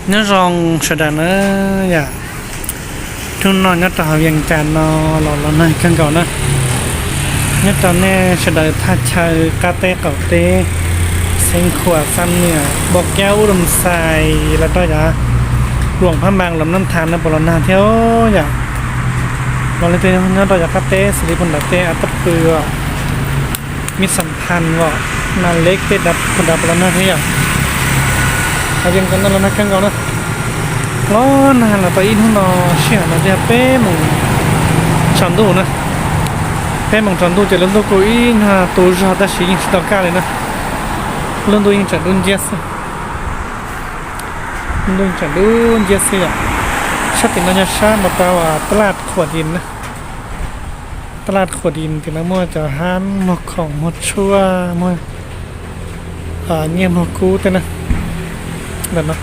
Nyob zoo sawv daws na yom, hnub no nyob rau hauv Vias Cas no los los nag kawg nkaus na. Nyob rau nej sawv daws thaj chaw qab teb qaum teb, Xeev Khuam, Xam Niam, Npau Kiab, Ub Doo Xais, los rau yom, Luam Phab Npas, Luam Nab Thas no puas los nag thiab yom? Los leej twg nyob rau yav qab teb xws li puag nram tej Atab Pw, Mib Xam Phas, Nas Lej tej dav puas los nag thiab yom? Hauv Vias Cas no los nag kawg nkaus na. Los nag los tau ib hnub no, sij hawm no twb yog peb moos tsaus ntuj na. Peb moos tsaus ntuj ces lub ntuj kuj ib nyuag tu zog tab sis yeej tsis tau kaj li na. Lub ntuj yeej tseem dub nciab xwb. Lub ntuj yeej tseem dub nciab xwb yom. Sab tim no yog sab mus rau Tab Laj Khuam Dis na. Tab Laj Khuam Dis tim no muaj cov hab muag khoom muag tshuaj muag nyiaj muag kub tej na. Ntawm no,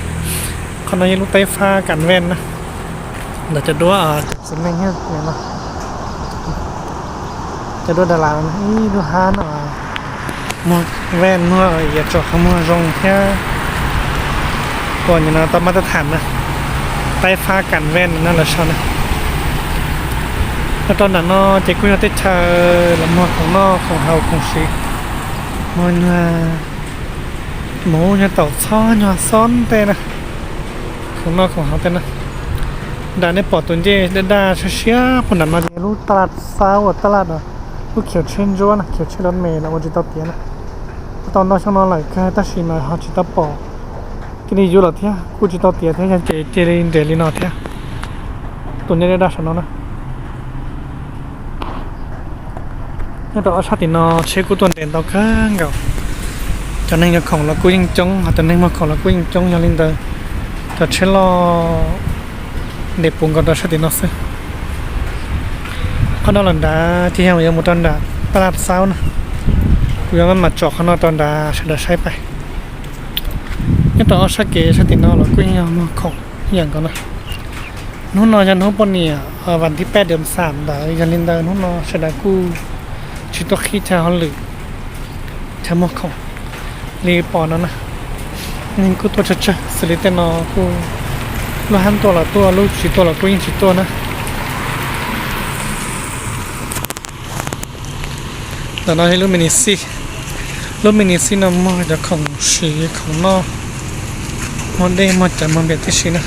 qhov no yog lub teb fab Kas Vaj na. Ntawm cov duab cov txiv neej no, cov duab Dalas no ib lub hab no muag vaj muag yav tsom qhov muag zoo thiab. Ua nim no tau mab tab tham na, teb fab Kas Vaj no lawv sau na. Nyob rau nram no ces kuj yog teb chaws los muag khoom noj khoom haus khoom siv, muag nyuag hmuv nyuag taum txhob nyuag xob tej na, khoom noj khoom haus tej na. Nram nej pom tus ncej daj daj siab siab puag nram no ces lub taj laj xab uas taj laj lub khiv tsheb ntsuab na, khiv tsheb lov mes los ua tsis tau tiav na. Tau ntau xyoo no lawm kawg tab sis mas ho tsis tau pom cia li yuav lawm thiab, kuj tsis tau tiav thiab yog ces cia li nres li no thiab. Tus ncej daj daj saum no na. Nyob rau ob sab tim no tsheb kuj tuaj nres ntau kawg nkaus. Cov neeg yuav khoom los kuj yeej coob, ho cov neeg muag khoom los kuj yeej coob, yog li ntawd cov tsheb loj nres puv nkaus rau sab tim no xwb. Qhov no los nrad ces yog yuav mus rau nram taj laj xab na. Kuv yuav maj mam tsom qhov no rau nrad sawv daws saib pais. Nyob rau ob sab kev sab tim no los kuj yog muag khoom ib yam nkaus na. Hnub no yog hnub poj niam vas thib peb dwm xam ntawd, yog li ntawd hnub no sawv daws kuj tsis tuaj qhib chaw hauj lwm, chaw muag khoom li pom no na. Neeg kuj tuaj tsawg tsawg xws li tej no kuj lub hab tuaj los tuaj, lub tsis tuaj los kuj yeej tsis tuaj na. Ntawm no yog lub mini xij, lub mini xij no muag cov khoom siv khoom noj, muag dej muag cawv muag npias tib si na.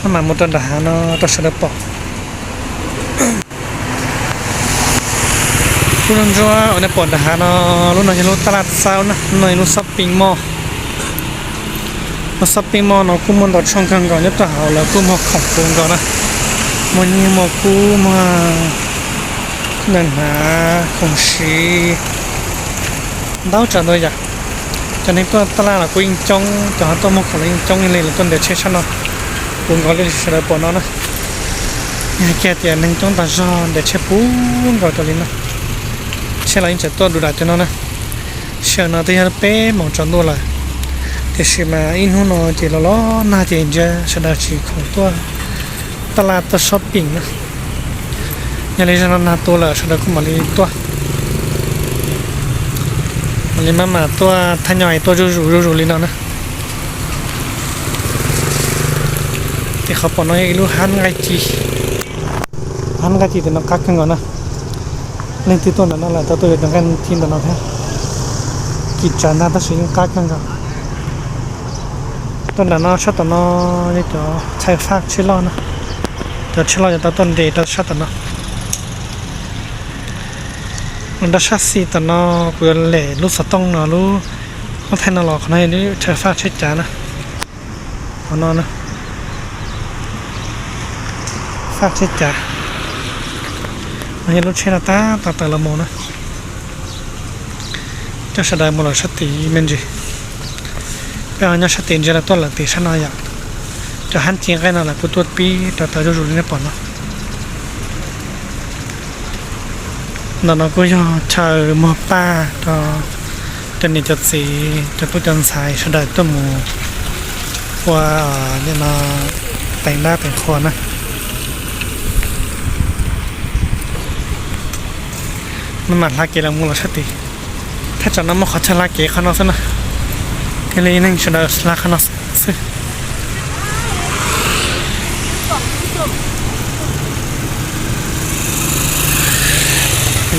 Maj mam mus rau nram hav no rau sawv daws pom. Lub ntsuab uas nej pom nram hav no, lub no yog lub taj laj xab na, lub no yog lub shopping mall. Lub shopping mall no kuj muaj ntau tshooj kawg nkaus nyob rau hauv, lawv kuj muag khoom puv nkaus na, muag nyiaj muag kub muag nees hnav khoom siv ntau tsav ntau yam. Cov neeg tuaj taj laj los kuj yeej coob, cov ho tuaj muag khoom los yeej coob li, lawv tuaj nres tsheb sab no puv nkaus li sawv daws pom no na. Yog hais kiag tias neeg coob tag zog nres tsheb puv nkaus raws li no, tsheb los yeej tseem tuaj du dam cov no na. Sij hawm no twb yog peb moos tsaus ntuj lawm, tiam sis mas ib hnub no ces los los nag ces ntsia sawv daws tsis khoom tuaj taj laj tuaj shopping na. Yog li zaj no nag tu lawm sawv daws kuj mam li tuaj, mam li maj mam tuaj thaij nyo es tuaj zuj zus zuj zus li no na. Tim qhov pom no yog ib lub hab nqaij ci, hab nqaij ci tim no qab kawg nkaus na. Leej twg tuaj ntawm no lawm tau tuaj yuav cov nqaij ci ntawm no thiab. Ci tsav ntag tab sis yeej qab kawg nkaus. Tuaj nram no sab tom no yog cov chaw faj tsheb loj na, cov tsheb loj yuav tau tuaj nres rau sab tom no. Nram sab xis tom no kuv yuav lem lub xov tooj no, lub, lub thaij no los qhov no yog chaw faj tsheb cav na. Qhov no na, faj tsheb cav, no yog lub tsheb no tab tom tawm los mus na. Coj sawv daws mus lawm sab tid me ntsis. Peb ho nyob sab tid ntsia lawv tuaj lawm tim sab no yom. Cov hab ci nqaij no lawv kuj tuaj pib rau tawm zuj zus li nej pom no. Ntawm no kuj yog chaw muag paj rau cov niam cov txiv cov tub cov ntxhais sawv daws tuaj mus ua teev dab teev qhua na. Maj mam hla kev los mus lawm sab tid. Thaj tsam no muaj qhov chaw hla kev qhov no xwb na, thiaj li neeg sawv daws hla qhov no xwb.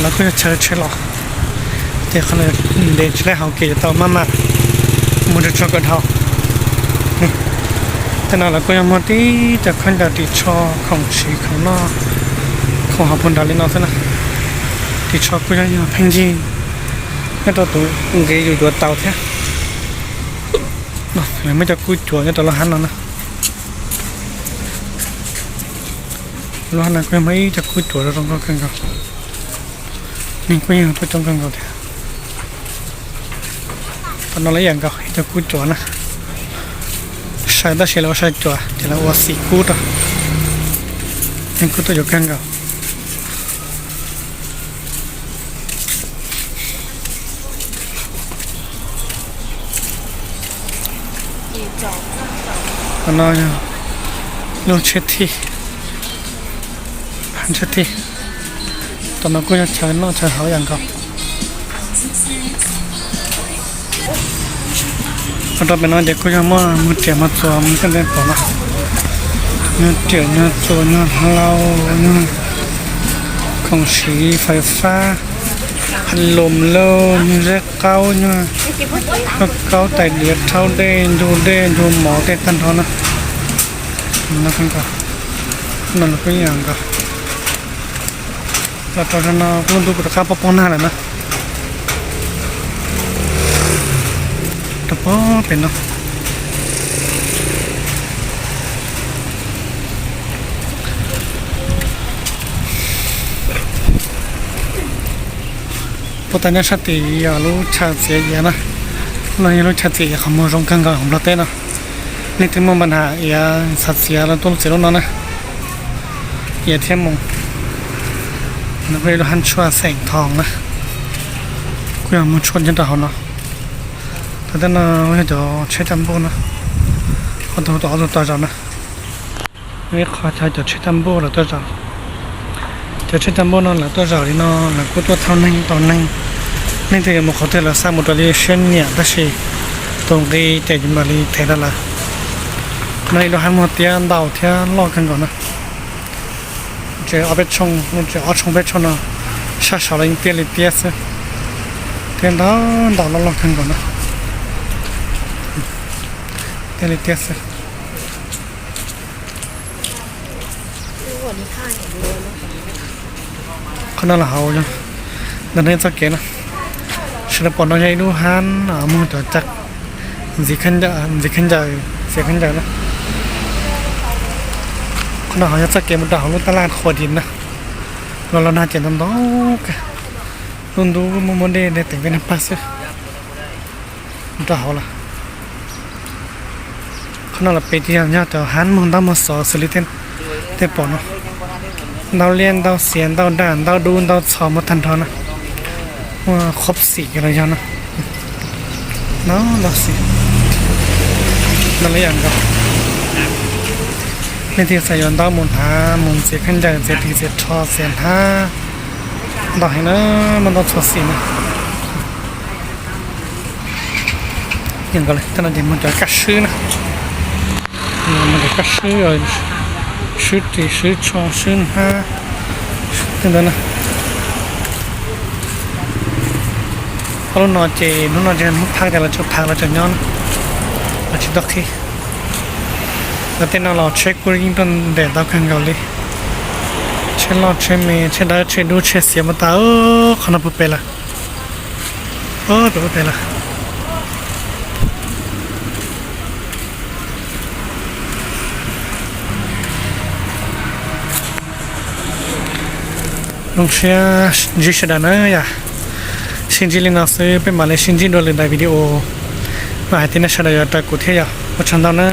Los kuj yog chaw tsheb los, ces qhov no ntev tsis laib hauv kev yuav tau maj mam mus tsuag tsuag kom dhau. Tej no los kuj yog muag tib cov khaub ncaws ris tsho, khoom siv khoom noj, khoom hav puag nrad li no xwb na. Ris tsho kuj yog yog pheej yig nyob rau tus nqi yus yuav tau thiab. Muaj cov kub cuav nyob rau lub hab no na. Lub hab no kuj yog muaj ib cov kub cuav zoo nkauj kawg nkaus. Neeg kuj yeej tuaj coob kawg nkaus thiab. Qhov no los ib yam nkaus, ib cov kub cuav na. Sai tab sis lawv ua sai cuav ces lawv ua xim kub rau. Neeg kuj tuaj yuav kawg nkaus. Qhov no yog lub tsheb thij, tsheb thij. Tom no kuj yog chaw noj chaw haus ib yam nkaus. Ua rau pem no ces kuj yog muaj muag riam muag txuas mus tej ntej pom no. Nyuag riam nyuag txuas nyuag hlau, nyuag khoom siv fais fab, phaj lom lauj, nyuag zeb qaub, nyuag kaub tais diav, rhaub dej, ntug dej, ntug mov tej tag nrho na. No kuj ib yam nkaus. Los rau no kuj ntuj kuj rov qab poob poob nag lawm na. Rau pem no. Puag ta nyob sab tid yog lub chaw txiav iav na. No yog lub chaw txiav iav qhov muag zoo kawg nkaus hauv Nplog teb no. Leej twg muaj npa nham iav xav txiav los tuaj txiav lub no na. Iav thiab mus. No kuj yog lub hab tshuaj xeem thoos na. Kuj yog muag tshuaj nyob rau hauv no. Thaum tej no yog cov tsheb caj npauj no, ob tug tom ob tug tom zaum na. Ib qho chaw cov tsheb caj npauj lawv tuaj zaum. Cov tsheb caj npauj no lawv tuaj zaum li no, lawv kuj tuaj thauj neeg tos neeg. Neeg twg yuav mus qhov twg lawv xa mus raws li siab nyiam tab sis tus nqi ces yuav mam li thev rau lawv. No ib lub hab muag tiab ntau thiab loj kawg nkaus na. Tsev ob peb tshooj, tsev ob tshooj peb tshooj no sab saud los yeej tiaj li tiaj xwb. Tiaj ntau ntau loj loj kawg nkaus na. Tiaj li tiaj xwb. Qhov no los hauv ntawm no txoj kev no, sawv daws pom no yog ib lub hab muag cov caj ntxiv khaub ncaws, ntxiv khaub ncaws, txiav khaub ncaws na. Qhov no ho yog txoj kev mus rau hauv lub tab laj qhua di na. Los los nag ces ntau ntau kawg, lub ntuj muaj muaj dej dej teem peb nag pag xwb. Mus rau hauv lawm. Qhov no los pem ces yog cov hab muag ntaub muag xov xws li tej pom no. Ntaub liab ntaub xiav ntaub daj ntaub dub ntaub txho muaj tag nrho na. Muaj qhob xim los yog na. Ntaub ntaub xim, ntaub li yam nkaus. Leej twg xav yuav ntaub mus hnav mus txiav khaub ncaws txiav ris txiav rho txiav hnab ntau heev na, muaj ntaub txho xim na. Tej no ces muag cov kaj swb na, muag cov kaj swb, swb ris swb tsho swb hnab tej ntawd na. Ob lub no ces hnub no ces hnub phab ces lawv tseem phab lawv tseem nyob na, lawv tsis tau qhib. Lawv tej no los tsheb kuj yeej tuaj nres ntau kawg nkaus li. Tsheb loj tsheb me tsheb dawb tsheb dub tsheb xiav mus tas qhov no puag pem lawm. Pem ub pem lawm. Zoo siab ntsib sawv daws na yom. Sib ntsib li no xwb peb mam li sib ntsib dua lwm daim video. Vam hais tias nej sawv daws yuav raws kuv thiab yom. Ua tsaug ntau na.